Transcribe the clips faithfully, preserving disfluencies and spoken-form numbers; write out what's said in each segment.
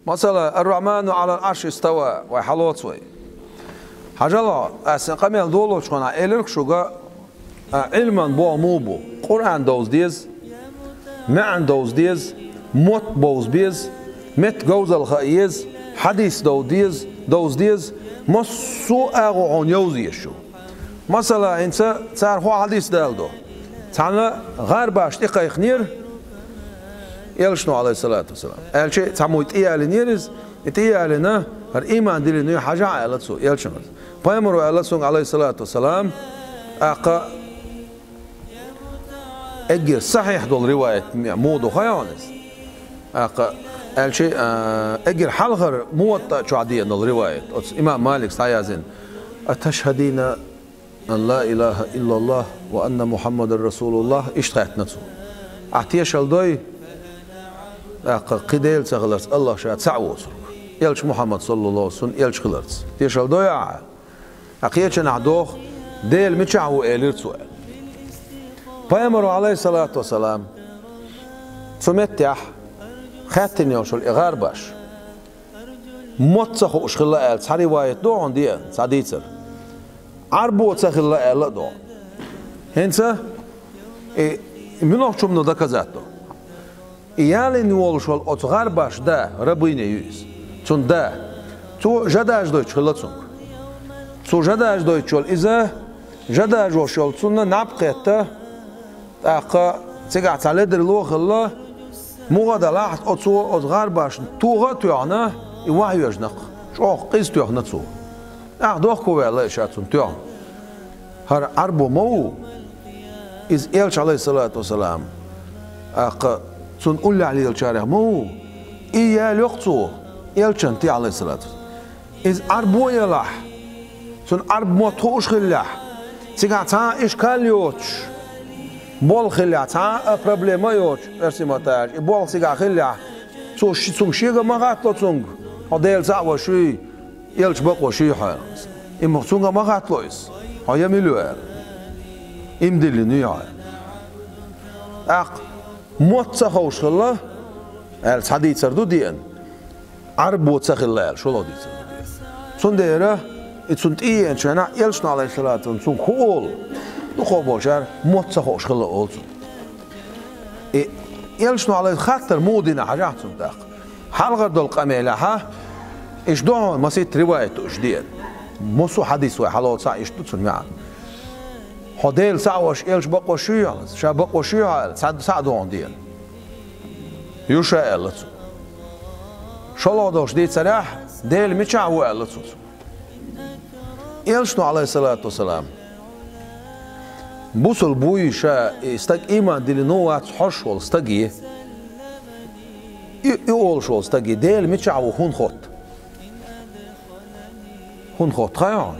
Масала, «Ар-Рахьману Ӏалал Ӏарши истава», вай хьалоцу вай. Хьажал хьо, ас къамел долочу хенахь элира шуьга, а, Ӏилман боху муха бу? Къуръан довза деза, маьӀна довза деза, мотт бовза беза, меттан говзалла хаа еза, хьадис дов деза, довза деза, массо а агӀо хьуна йовза еза шу. Масала, хӀинца цара хӀун хьадис даладо? Цхьана гӀарбаш тӀекхайкхинера Элчано, Ӏалайхиссалату вассалам. Аьлча цхьаммо тӀеялийнера иза, и тӀеялийна, хӀара ийман диллина юй хьажахьа аьлла цо, Элчано. Пайхамаро аьлла цуьнга, Ӏалайхиссалату вассалам, тӀаккха эггара сахьихь долу риваят муха ду хаьий хьуна иза? ТӀаккха аьлча, а, эггара хьалхара Муваттаъ чохь деана долу риваят, оцу имам Малика схьаяздина: «Аташхьадина ан ла илаха иллаллах ва анна Мухьаммадан расулуллах?» иштта хаьттина цо. Ахь тешалла дой, тӀаккха кхин Дела ца хиларца АллахӀ ша цхьаъ воцург, Элча Мухьаммад, саллаллаху Ӏалайхи ва саллам, Элча хиларца? Тешалла дой ахьа? Ткъа кхечанхьа доху: «Дела мичахь ву?» элира цо аьлла. Пайхамаро, Ӏалайхиссалату вассалам, цу меттехь хаьттина йолуш йолу и гӀарбаш мотт ца хууш хилла аьлла цхьа риваят ду хьуна деана, цхьа дийцар. Ӏарбо ца хилла аьлла а ду хьуна. ХӀинца и муьлхачунна доказательство ду? И ялийна волуш волу оцу гӀарбаш да, рабыня ю иза. Цуьнан да. Цо жа дажадойтуш хилла цуьнга. Цо жа дажадойтуш йолу иза, жа дажош йолу цунна наб кхетта, тӀаккха цигахь цхьа ледарло а хилла, муха далахь оцо оцу гӀарбашна тугӀа а тоьхна, и вахьоьжна-кх, чӀогӀа къиза тоьхна цо. ТӀаккха дохко ваьлла и ша цунна тоьхна. ХӀара Ӏарбо ма ву, иза Элча, Ӏалайхиссалату вассалам, тӀаккха цунна уллехь лелачарех ма ву, и ялайо-кх цо Элчанна тӀе, Ӏалайхиссалату вассалам. Иза Ӏарбо ялахь, цунна Ӏарб мотт хууш хиллехь, цигахь цхьа а ишкал йоцуш болх хиллехь, цхьа а проблема а йоцуш, оьрсийн маттахь аьлча, и болх цигахь хиллехь, цо ши-, цунна шега ма хаттало цуьнга: «Хьо Дела цхьаъ волуш вуй, Элча бакъ волуш вуй хьо?» И ма цуьнга ма хаттало иза: «Хьо я мила ю?» аьлла. «И ма диллина юй хьо?» аьлла. ТӀаккха мотт ца хууш хилла аьлла цхьа дийцар ду деана. Ӏарбо ца хилла аьлла шолгӀа дийцар ду деана. Цундела и цунна тӀееанчу хенахь Элчано, Ӏалайхиссалату вассалам, цуьнга хӀун олу? Дукхахболчара мотт ца хууш хилла олу цунна. И Элчано, Ӏалайхи-, хаттар муха дина хьажахь цунна тӀаккха? Хьалхара долу къамелехь иштта ду хьуна масийтта риваят ду уьш деана. Массо а хьадис вай хьалоцахь иштта ду цунна маьӀна. «Хьо Дела цхьаъ волуш, Элча бакъ волуш юй хьо?» аьлла, «Ша бакъ волуш юй хьо?» аьлла, цхьа, цхьаъ ду хьуна деана. «Ю ша», аьлла цо. ШолгӀа долуш дийцарехь: «Дела мичахь ву?» аьлла цо цунна. Элчано, Ӏалайхиссалату вассалам, бусалба вуй ша, и стаг ийман диллина ву, вац хьожуш волу стаге, и, и олуш волу стаге Дела мичахь ву хӀунда хотту? ХӀунда хотту хаьий хьуна?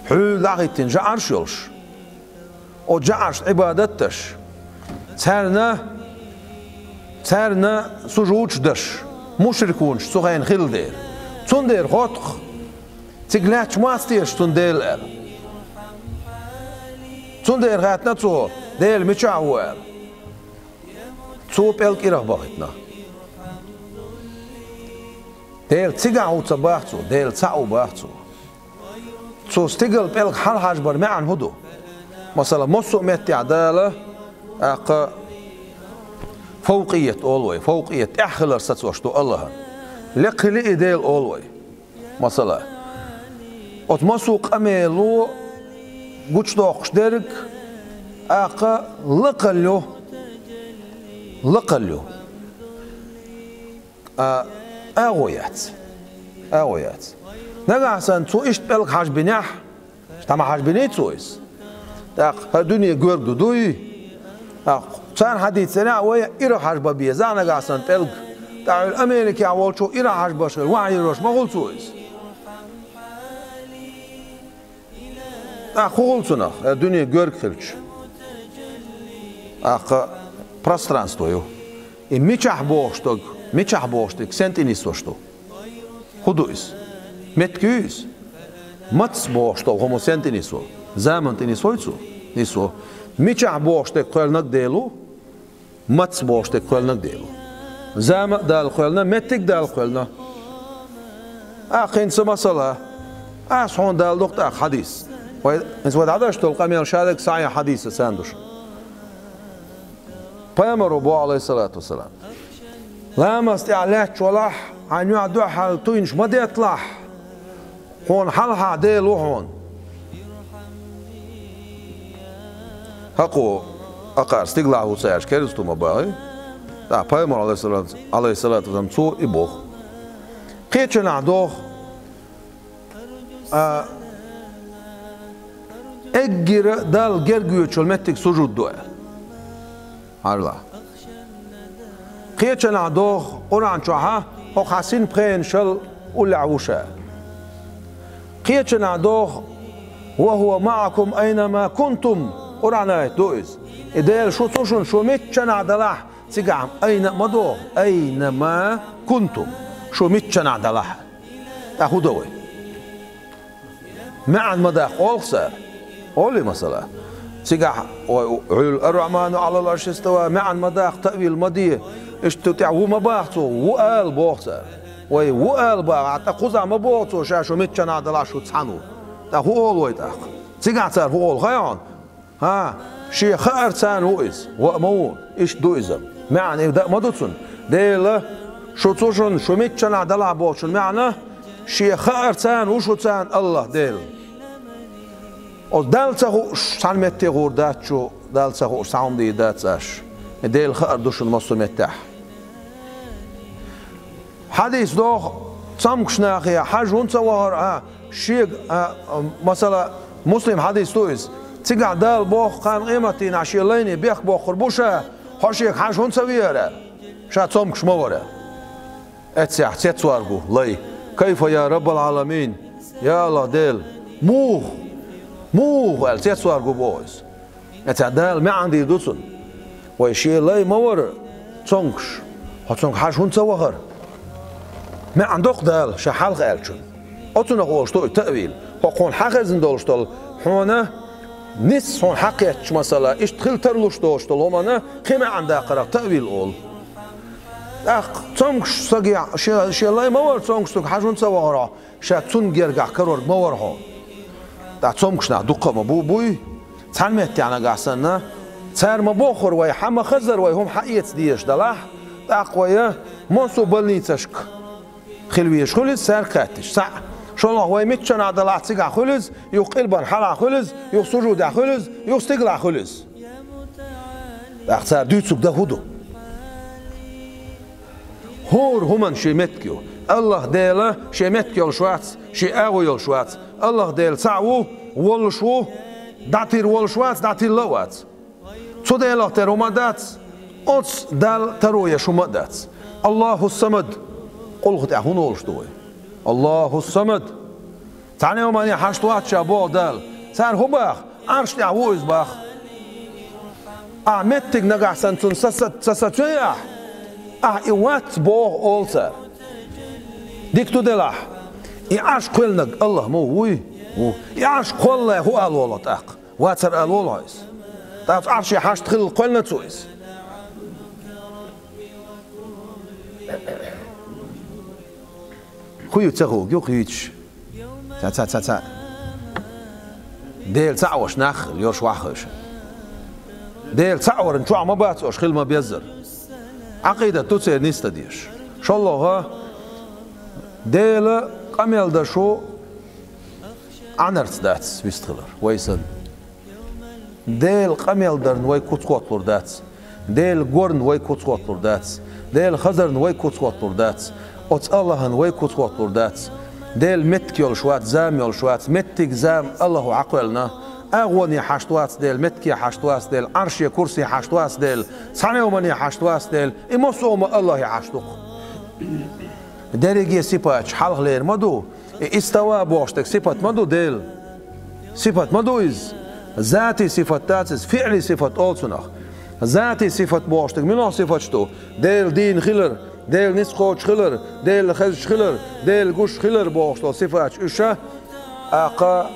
Хьуьлла дӀахӀиттина жаӀарш йолуш, оцу жаӀаршна Ӏибадат деш, царна, царна сужудаш деш, мушрикунаш цу хенахь хилла дела. Цундела хотту-кх, цига лаьтташ мац теша цунна Дела аьлла. Цундела хаьттина цо: «Дела мичахь ву?» аьлла. Цо пӀелг ирахь бахийтина. Дела цигахь ву ца боху цо, Дела цхьаъ ву боху цо. Цо стигала пӀелг хьалахьажбаран маьӀна хӀун ду? Масала, массо а меттехь Дала, тӀаккха, фавкъият олу вай, фавкъият, тӀехь хилар сацош ду АллахӀан. Лекха хили и Дела олу вай. Масала, оцу массо а къамело гучудоккхуш дерг, тӀаккха, лакхалла ю, лакхалла ю. А, агӀо яц. АгӀо яц. Нагахь санна цо иштта пӀелг хьажбинехь, тхьамма хьажбиний цо иза? ТӀаккха хӀара дуьне гоьрга ду дуй? ТӀаккха царна хьадийцарехь, вай ирахь хьажба беза нагахь санна пӀелг. ТӀаккха Америкехь волчо ирахь хьажбаш хила, вахьйирош ма хуьлу цо иза. ТӀаккха хӀун хуьлу цунах, хӀара дуьне гоьрга хилча? ТӀаккха пространство ю. И мичахь бохуш дерг, мичахь бохуш дерг сен тӀе нисвеш ду? ХӀун ду иза? Меттиг юй иза? Мац бохуш долу хӀума сен тӀе нисво? Заман тӀе нисвой цо? Нисво. Мичахь бохуш дерг кхоьллинарг Дела ву? Мац бохуш дерг кхоьллинарг Дела ву. Зама а Дала кхоьллина, меттиг а Дала кхоьллина. А, кхин ца масала. Ас хьуна дала дукха тӀаккха хьадис. Вай, иза вай дӀадаш долу къамел шадерг сахьихь хьадиса царна ду шу. Пайхамаро боху, алейхиссалату вассалам: «Ламаз тӀехь лаьтташ валахь, хьайн юьхь дуьхьал туйнаш ма детталахь, хьуна хьалха Дела ву хьуна». ХӀокхо акхар стигалахь ву ца аьлча, керста ву ма боху. ТӀаккха Пайхамар, алейхиссалату, алейхиссалату вассалам, цо и боху. Кхечанахь доху, а, эггара Далла герга йоьдучу меттиг сужуд ду аьлла. Хьажал. Кхечанахь доху Къуръан чохь, хӀокху хьан синпхенашал уллехь ву ша. Кхечанахь доху: «Ва хӀува маӀакум айна ма кунтум». Къуръан аят ду иза. И Дела шу цу шуна, шу миччанахь далахь, цигахь айна а ма доху, айна ма кунтум. Шу миччанахь далахь. ТӀаккха хӀун до вай? МаьӀна ма даккха олу цара. Олий, масала? Цигахь: «Ой, Ӏуьллу ар-Рахьману Ӏалал Ӏарши истава», маьӀна ма даккха, таъвил ма де. Иштта тӀехь ву ма боху цо, ву ала боху цара. Вай ву ала бахахь, тӀаккха кхузахь ма боху цо, ша шу миччанахь далахь, шу цхьаьна ву. ТӀаккха хӀун олу вай тӀаккха? Цигахь цара хӀун олу хаьий хьуна? ХӀан, шен хаарца ву иза, ваа ма ву, иштта ду иза. МаьӀна и даа ма ду цунна. Дела, шу цу шуна, шу миччанахь далахь бохучун маьӀна, шен хаарца ву шуьца Аллах Дела. Оцу Далла ца хууш цхьана метте гӀур дац шу, Далла ца хууш цхьа хӀума дийр дац аш. И Делан хаар ду шуна массо а меттехь. Хьадис доху, цомгуш нахе хьажа хӀунда ца вахара, а, шега, а, масала, Муслим хьадис ду иза. Цигахь Дала боху, кхана къематдийнахь шен лайне бехк боккхур бу ша, хьо шега хьажа хӀунда ца веара? Ша цомгуш ма вара. Эццехь цецвер ву лай: «Кайфа, я Раббал Ӏаламин?» Я Аллах Дела, муха? Муха аьлла цецвер ву боху иза. Эццехь Дала маьӀна дийр ду цунна. Вай шен лай ма вара цомгуш, хьо цуьнга хьажа хӀунда ца вахара? МаьӀна доккху Дала ша хьалха аьллачун. Оцунах олуш ду и таъвил. ХӀокхунна хьан хезна долуш долу, хьуна нис хьуна хьакхеттачу масала, иштта хила тарлуш долуш долу хӀуманна кхин маьӀна даккхарах таъвил олу. ТӀаккха цомгуш саге, шен, шен лай ма вара цомгуш, цуьнга хьажа хӀунда ца вахара хьо? Ша цунна гергахь карорг ма вара хьо. ТӀаккха цомгуш нах дуккха а ма бу, буй. Цхьана меттехь нагахь санна, цара ма боххура вай, хьан ма хазара вай хӀума хьан эца дезаш далахь, тӀаккха вай массо а больницашка хила везаш хуьлу иза, цаьрга хаьттича. Цхьаъ, шолгӀа вай миччанахь далахь цигахь хуьлу иза, юха къилбан хьалхахь хуьлу иза, юха сужудехь хуьлу иза, юха стигалахь хуьлу иза. ТӀаккха цара дуьйцург дан хӀун ду? ХӀора хӀуманна шен меттиг ю. Аллах Дела шен меттиг йолуш вац, шен агӀо йолуш вац. Аллах Дела цхьаъ ву, волуш ву, дӀатир волуш вац, дӀатилла а вац. Цу Делах тера хӀума а дац, оцу Далла таро еш хӀума а дац. Аллаху Самад. Къулху тӀехь хӀун олуш ду вай? Аллаху Самад. Цхьана а хӀумане хьашт вац ша боху Дала. Цара хӀун баха? Ӏарш тӀехь ву иза баха. Ахь меттиг нагахь санна цунна са, са, са, са ца йо ахь, ахь и вац боху олу цара. Дика ду делахь, и Ӏарш кхоьллинарг Аллах ма ву, вуй? Ву. И Ӏарш кхоллале хӀун ала волу тӀаккха? Вацар ала волу хьо иза? ТӀаккха Ӏарше хьашт хилла кхоьллина цо иза? ХӀун ю ца хуург, юха йийцаш? Ца, ца, ца, ца. Дела цхьаъ волуш нах а хила, йош ваха хевшина. Дела цхьаъ варан чохь ма бац ош хила ма беззара. Ӏакъидат ду церан нисдан дезаш. ШолгӀа, Дела къамел даш ву, Ӏанарца дац вистхилар, вай санна. Дела къамел дарна вай куц хӀотталур дац. Дела горна вай куц хӀотталур дац. Дела хазарна вай куц хӀотталур дац. Оцу Аллахьан вай куц хӀотталур дац. Дела меттиг йолуш вац, зама йолуш вац. Меттиг, зама Аллахьо Ӏакхоьллина. АгӀоне хьашт вац Дела, меттиге хьашт вац Дела, Ӏарше, курсе хьашт вац Дела, цхьана а хӀумане хьашт вац Дела. И массо а хӀума Аллахье хьашт ду-кх. Дерриге сипаташ хьалха лер ма ду. И истава бохуш дерг сипат ма ду Делан. Сипат ма ду иза. Зати сифат дац иза, фиъли сифат олу цунах. Зати сифат бохуш дерг муьлха сифаташ ду? Делан дийна хилар, Делан ницкъ кхочуш хилар, Делан хезаш хилар, Делан гуш хилар бохуш долу сифаташ уьш а, тӀаккха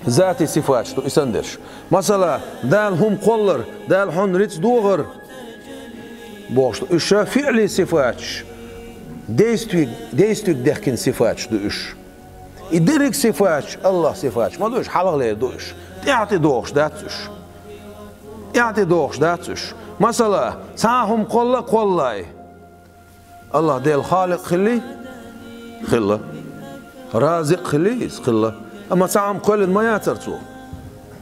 зати сифаташ ду и санна дерш. Масала, Дала хӀума кхоллар, Дала хьуна рицкъ дохар бохуш ду. Уьш а фиъли сифаташ. Действует, действует дехкин сифаташ ду уьш. И дерриг сифаташ, Аллах сифаташ ма ду уьш, хьалхалера ду уьш. ТӀаьхьа тӀе дохуш дац уьш. ТӀаьхьа тӀе дохуш дац уьш. Масала, цхьа хӀума кхолла а кхоллай. Аллах Дела Халикъ хилли? Хилла. Разикъ хилли иза? Хилла. Амма цхьа хӀума кхоьллина ма яцара цо.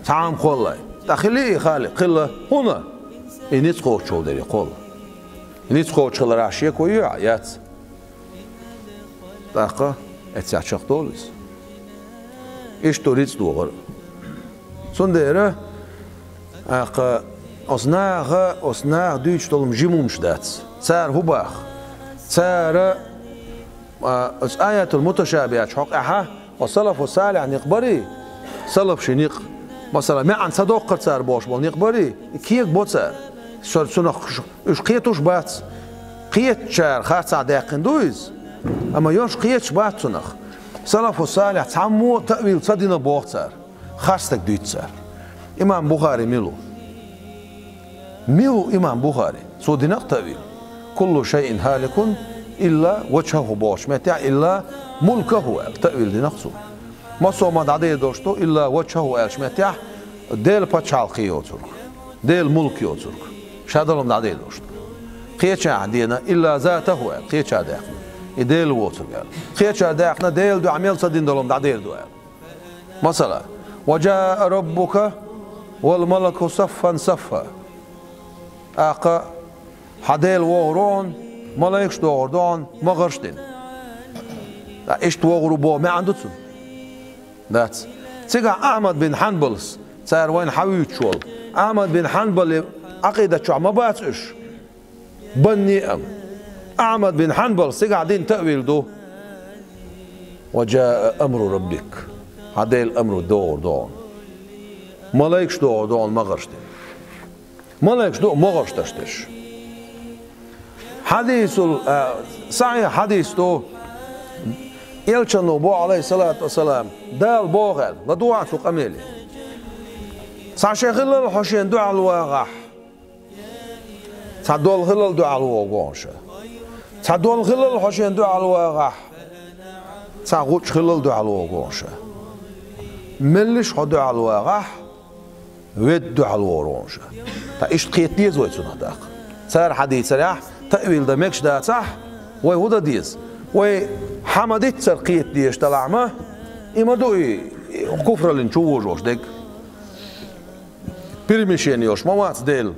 Цхьа хӀума кхоллай. ТӀаккха хилли и Халикъ? Хилла. ХӀунда? И ницкъ кхочуш волу дерриг кхолла. И ницкъ кхочуш хиларах шеко ю хьан? Яц. ТӀаккха эццехь чекхдолу иза. Иштта рицкъ дохар. Цундела, тӀаккха, оцу наха, оцу наха дуьйцуш долу жима хӀумаш дац. Цара хӀун боху? Цара, а, оцу аятул муташабихаташ хьокъехь, оцу салафу салихь некъ барий, салаф ши некъ, масала, маьӀна ца доккхура цара бохуш болу некъ барий, и кегабо цара. Со-, цунах Уьш кхетуш бац. Кхетачара харцахь даьккхина ду иза, амма йош кхеташ бац цунах. Салафу салихь цхьаммо а таъвил ца дина боху цара. Харцдерг дуьйцу цара. Имам Бухари мила ву? Мила ву имам Бухари? Цо дина-кх таъвил. «Куллу шайин халикун илла ваджхаху», бохучу меттехь, «илла мулкаху», аьлла, таъвил дина-кх цо. Массо а ма дӀадер долуш ду, «илла ваджхаху» аьллачу меттехь, Делан пачхьалкхе йоцург, Делан мулк йоцург, ша долу ма дӀадер долуш ду. Кхечахьа дина, «илла затаху» аьлла, кхечахьа даьккхина, и Дела воцург аьлла. Кхечахьа даьккхина, Делан дуьхьа мел ца дина долу ма дӀадер ду аьлла. Масала, «Ва джаа раббука вал малаку саффан саффа». ТӀаккха хьан Дела вогӀур ву хьуна, малайкаш догӀур ду хьуна, магӀарш дина. Ткъа иштта вогӀур ву боху маьӀна ду цуьнан? Дац. Цигахь Ахьмад бин Хьанбалс, цара вайна хьан вуьйцуш волу, Ахьмад бин Хьанбалан Ӏакъидат чохь ма бац уьш? Банне а. Ахьмад бин Хьанбалс цигахь дина таъвил ду: «Ва джаа амру раббик». Хьан Делан амру догӀур ду хьуна. Малайкаш догӀур ду хьуна, магӀарш дина. Малайкаш ду магӀарш даш дерш. Хьадисул, а, сахьихь хьадис ду, элчано боху, Ӏалайхиссалату вассалам, Дала боху аьлла, ладугӀа цу къамеле. Цхьа шен хиллал хьо шена дуьхьал вагӀахь, цхьа долу хиллал дуьхьал вогӀу хьуна ша. Цхьа долу хиллал хьо шена дуьхьал вагӀахь, цхьа гӀучу хиллал дуьхьал вогӀу хьуна ша. Меллиш хьо дуьхьал вагӀахь, ведда дуьхьал вогӀур ву хьуна ша. Ткъа иштта кхета деза вай цунах тӀаккха. Цара хьан дийцарехь, таъвил дан мегаш дацахь, вай хӀун дан деза? Вай хьан ма-дийццара кхета дезаш далахь ма, и ма ду и, и куфраллин чу вожош дерг. Перемещение йолуш ма вац Дела.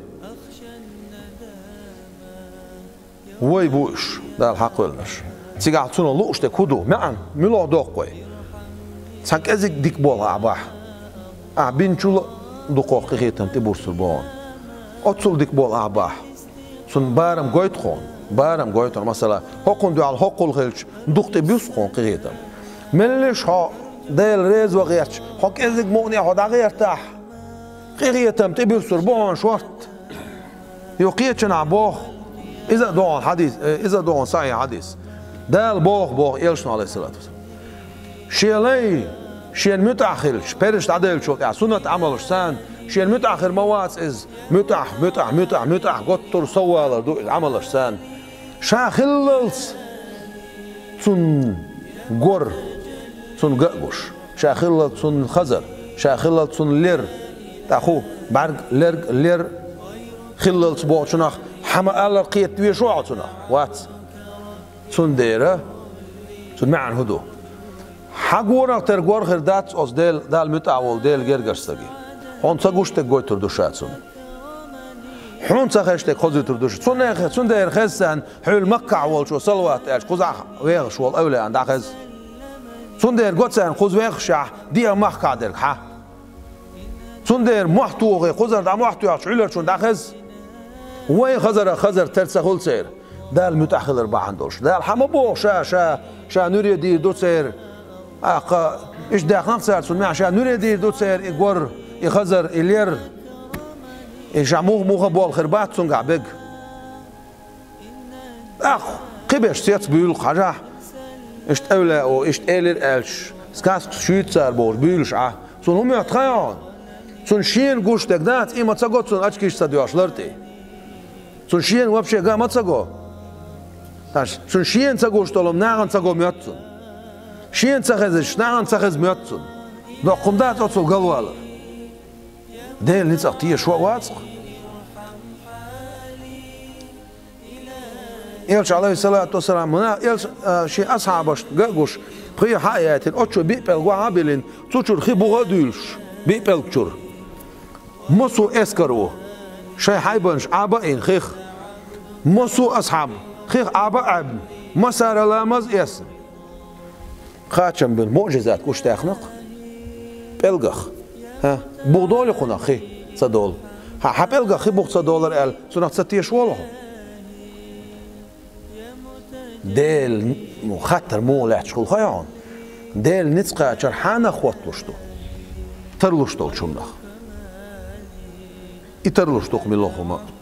Вай бу уьш, Дала хьакхоьллинарш. Цигахь цунах лууш дерг хӀун ду? МаьӀна, муьлха доккху вай? Цхьа кӀезиг дика болх ахь бахь, ахь бинчул а дукхох къинхетам тӀебуссур бу хьуна. Оццул дика болх ахь бахь, цунна барам гойту хьуна, барам гойту хьуна. Масала, хӀокхунна дуьхьал хӀоккхул хилча, дукха тӀебуссу хьуна къинхетам. Меллиш хьо Дела реза ван гӀерташ, хьо кӀезиг мукъане хьо дӀагӀертахь, къинхетам тӀебуьрсур бу хьуна шортта. Юха кхечанхьа боху, иза а догӀун хьадис, э, иза а догӀун сахьихь хьадис. Дала боху, боху элчано, Ӏалайхиссалату вассалам: «Шен лай шена муьтӀахь хилча, перзаш дӀаделлачул тӀаьхьа суннат Ӏамалш санна, шена муьтӀахь хир ма вац иза, муьтӀахь, муьтӀахь, муьтӀахь, муьтӀахь, готтур соввалар ду иза Ӏамалш санна. Ша хиллалц цунна гор, цунна ган а гуш». Ша хиллалц цунна хазар, ша хиллалц цунна лер. ТӀаккха хӀун, бӀаьрг, лерг, лер хиллалц бохучунах хьан ма-аллара кхета везаш ву хьо цунах? Вац. Цундела, цуьнан маьӀна хӀун ду? Хьан горах тера гор хир дац оцу Дела, Далла муьтӀахь волу Делан гергара стаге. Хьуна ца гуш дерг гойтур ду ша цунна. Хьуна ца хезаш дерг хозуьйтур ду ша. Цундела, цундела хеза царна, хьуьлла Маккахь волчо салават аьлча, кхузахь вехаш волу эвлаяъна дӀахеза. Цундела го царна, кхуза вехашехь, деа махкахь дерг хьан. Цундела мохь тухий, кхузара дӀа мохь тоьхча, хьуьлларчунна дӀахеза. Вай хазарах хазар тера ца хуьлу церан, Далла муьтӀахь хилар бахьана долуш. Дала хьан ма боху ша, ша, ша нуьре дийр ду церан. ТӀаккха иштта даьхна-кх цара цунна маьӀна, ша нуьре дийр ду церан и гор, и хазар, и лер. И ша муха-муха болу хир бац цуьнгахь бега. ТӀаккха кхин беш цец буьйлу-кх, хьажахь. Иштта эвлаяо, иштта элира аьлча, сказкаш шуьйцу цара бохуш буьйлуш Ӏа. Цунна хӀун моьтту хаьий хьуна? Цунна шена гуш дерг дац, и ма ца го цунна, ачкиш ца доьшуш лар тӀе. Цунна шена вообще ган ма ца го. Аш, цунна шена ца гуш долу нахана ца го моьтту цунна. Шена ца хезаш, нахана ца хеза моьтту цунна. Доккхун дац оцул галвалар. Делан ницкъах тешо а вацахь. Элча, алейхиссалату вассалам, муна-, Элча, а, шен асхьабашна ган а гуш, пхье хьа а яйтина, оцу чу биъ пӀелг охьа а биллина, цу чуьра хи буха а дуьйлуш, биъ пӀелг чуьра. Массо а эскар ву, шайн хьайбанаш Ӏаба а йина хих. Массо а асхьаб хих Ӏаба а Ӏаьбна, массара ламаз а эцна. Кхачам бина муъжизат гуш даьхна-кх пӀелгах. ХӀа, бух долий кхунах хи ца долу? Хьан, хьан пӀелгах хи бух ца долура аьлла, цунах ца теша волу хьо? Делан, ну, хаттар муха лаьтташ хуьлу хаьий хьуна? Делан ницкъ кхачар хьанах хӀотталуш ду? Тарлуш долчу хӀуманах. И тарлуш ду-кх муьлха хӀума а.